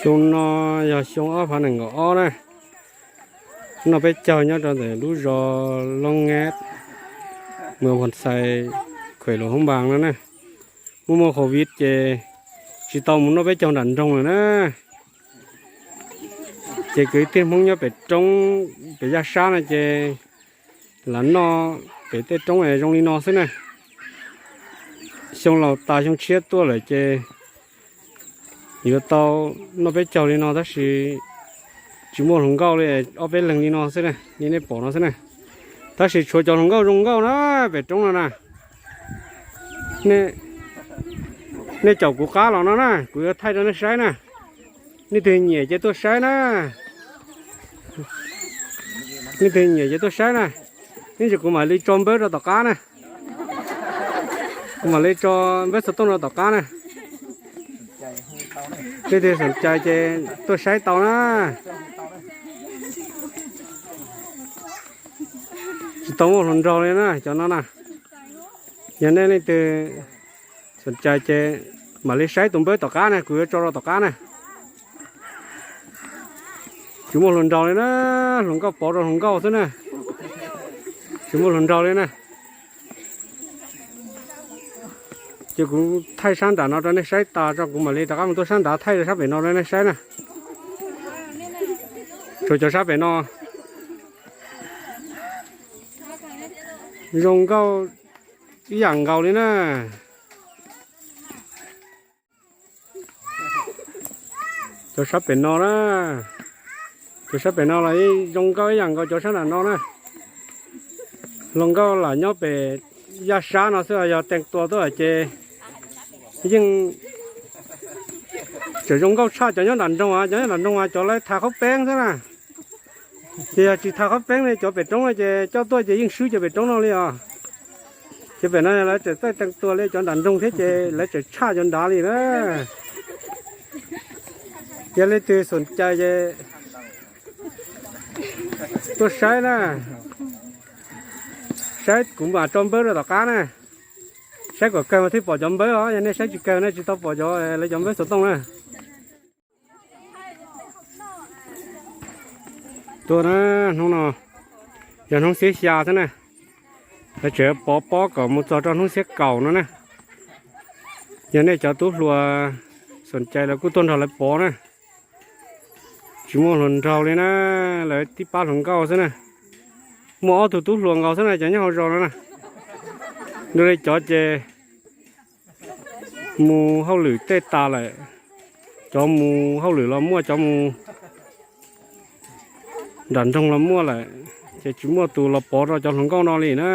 Xyoo no yog xyoo ob phav nees nkaum ob na. Noj peb caug nyob rau ntawm lub zos Looj Ngab, mws Phoos Xais, khuem Luas Hoob Npas no na. Muaj muaj covid ces tsis tau mus noj peb caug nram nroog lawm na. Ces kwv tij Hmoob nyob pem roob pem yaj sab no ces lam noj pem tej roob es zoo li no xwb na. Xyoo laus tas xyoo tshiab tuaj lawm ces yuav tau noj peb caug li no tab sis tsis muaj hluas nkauj li, ob peb leeg li no xwb na, li nej pom no xwb na. Tab sis tshuav cov hluas nkauj zoo nkauj na, pem roob no na. Nej caum kuv qab los no na, kuv yuav thaij rau nej saib na. Leej twg nyiam ces tuaj saib na. Leej twg nyiam ces tuaj saib na. Ib ntsis kuv mam li tso npawb rau tom qab na. Kuv mam li tso npawb xov tooj rau tom qab na. Leej twg xoom cai ces tuaj saib tau na. Tsis tau muaj hluas nraug li na cov no na. Yog nej leej twg xoom cai ces mam li saib tus npawb tom qab na, kuv yuav tso rau tom qab na. Tsis muaj hluas nraug li na, hluas nkauj pov rau hluas nkauj xwb na. Tsis muaj hluas nraug li na. Ces kuv thaij sab nram no rau nej saib tas tso kuv mam li rov qab mus tuaj sab nrad thaij rau sab pem no rau nej saib na. Tshuav cov sab pem no zoo nkauj ib yam nkaus li na. Cov sab pem no na, cov sab pem no los zoo nkauj ib yam nkaus cov sab nram no na. Hluas nkauj lam nyob pem yaj sab no xwb, yog teem tua tuaj ces yeej tseem zoo nkauj tshaj cov nyob nram nroog, cov nyob nram nroog mas cov lawv thav qhaub peeb xwb na. Ces yog tsis thav qhaub peeb li cov pem roob no ces coj tuaj ces yeej swb cov pem roob no li os. Cov pem no lawv tseem txawj teem tua li cov nram nroog thiab ces lawv tseem tshaj cov nrad li na. Yog leej twg xoom cai ces tuaj saib na, saib kuv mam tso npawb rau tom qab na. Saib kom kawg mas thiaj pom cov npawb os, yog nej saib tsis kawg na tsis tau pom cov lawv cov npawb xov tooj na. Tuaj na, hnub no yog hnub xiab xya xwb na, lawv tseem pov pob kom mus txog rau hnub xiab kaum no na. Yog nej cov tub hluas xoom cai lawv kuj tuaj nrog lawv pov na. Tsis muaj hluas nraug li na, lawv tib pab hluas nkauj xwb na. Muaj ob tug tub hluas nkaus xwb na cov nyob hauv zos no na. Dua li cov ces mus hauj lwm tej tas lawm, cov mus hauj lwm los muaj, cov mus nram nroog los muaj lawm, ces tsis muaj tus los pov rau cov hluas nkauj no li na.